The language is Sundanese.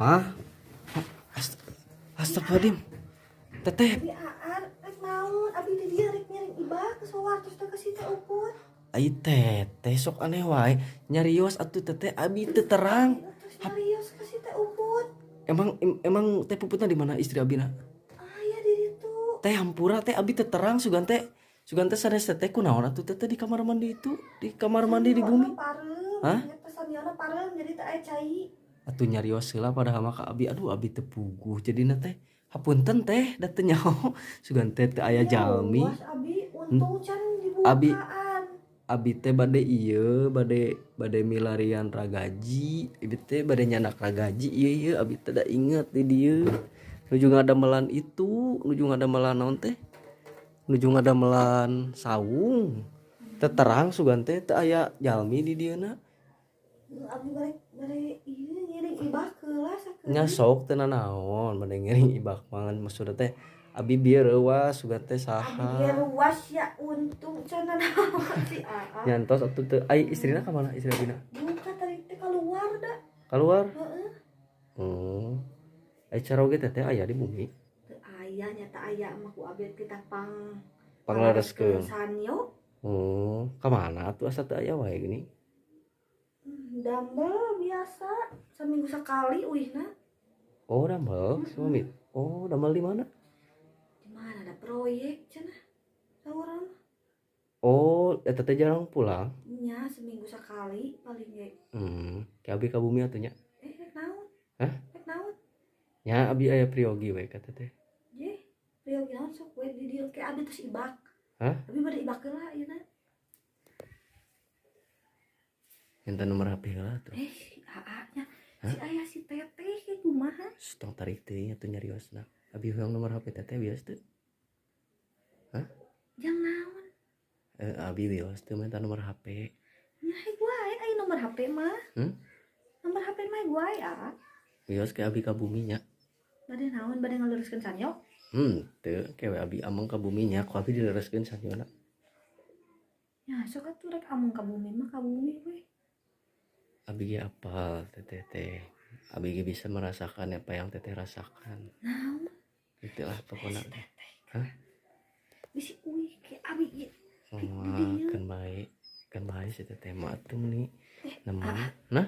Mah. Astagfirullahaladzim. Teteh. Abi aar rek naon? Abi di dieu rek ngiring ibak ke sawah terus teh ka si Teh Uput. Ai teteh sok aneh wae. Nyarios atuh teteh, abi teu terang. Terus nyarios ka si Teh Uput. Emang emang Teh Puputna di mana istri abina? Aya di ditu. Teh, hampura teh, abi teu terang. Sugan teh sanes teteh, kunaon atuh teteh di kamar mandi itu, di kamar mandi di bumi? Pareum. Hah? Nya saniona pareum, jadi teh aya cai. Atuh nyarios heula padahal mah ka abi. Aduh, abi teu puguh jadina teh. Hapunten teh, da teu nyaho sugan teh teu aya jalmi. Luas abi, untung can Abi dibukaan. Abi teh bade ieu, bade bade milarian ragaji. Abi teh bade nyandak ragaji ieu ieu. Abi teh da inget di dieu nuju ngadamelan itu, nuju ngadamelan naon teh, nuju ngadamelan saung. Teu terang sugan teh teu aya jalmi di dieuna. Abi bade bade ieu ngiring ibak heula sakeun. Nya sok, teu nanaon bade ngiring ibak mah, maksudna teh abi bieu reuwas sugan teh Abi saha. ge ruas ya, untung can naon si Aa. Nya entos atuh teu. Ai istrina ka mana, istri abina? Buka tadi teh keluar da. Keluar? Heeh. Oh, ai caroge teteh aya di bumi? Teu aya, nyata aya mah ku abi kita pang Panglereskeun. Sanyo. Oh, ka mana atuh asa teu aya wae gini? Damel biasa, seminggu sekali uihna. Oh, damel suami. Oh, damel di mana? Di mana ada proyek cenah. Saurang. Oh, eta teh jarang pulang. Nya seminggu sekali paling ge. Kayak abi ka bumi atuh nya. Eh, rek naon? Hah? Rek naon? Nya abi aya priyogi we ka teteh. Je, priyogi naon sok we di dieu ke abi terus ibak. Hah? Abi bade ibak heula ayeuna. Minta nomor HP heula tuh. Eh, aa nya. Hah? Si aya si teteh ke kumaha? Tong tarik teuing atuh nyariosna. Abi hoyong nomor HP teteh, bios teu? Hah? Jang naon? Eh, abi wios teu minta nomor HP? Nya wae aya nomor HP mah. Hmm? Nomor HP mah wae aa. Wios ke abi ka bumi nya. Bade naon, bade ngaluruskeun sanyo? Teu kewe abi ameng ka bumi nya, ku abi dilereskeun sanyona. Ya, sok atuh rek ameng ka bumi mah ka bumi we. Abi ge apal teteh teh. Abi ge bisa merasakan apa yang teteh rasakan. Naon? Itulah pokoknya. Si teteh. Hah? Bisi uih ke abi ge. Wah, kan baik. Kan baik si teteh mah atuh nih. Eh, Nemen. ah. Nah,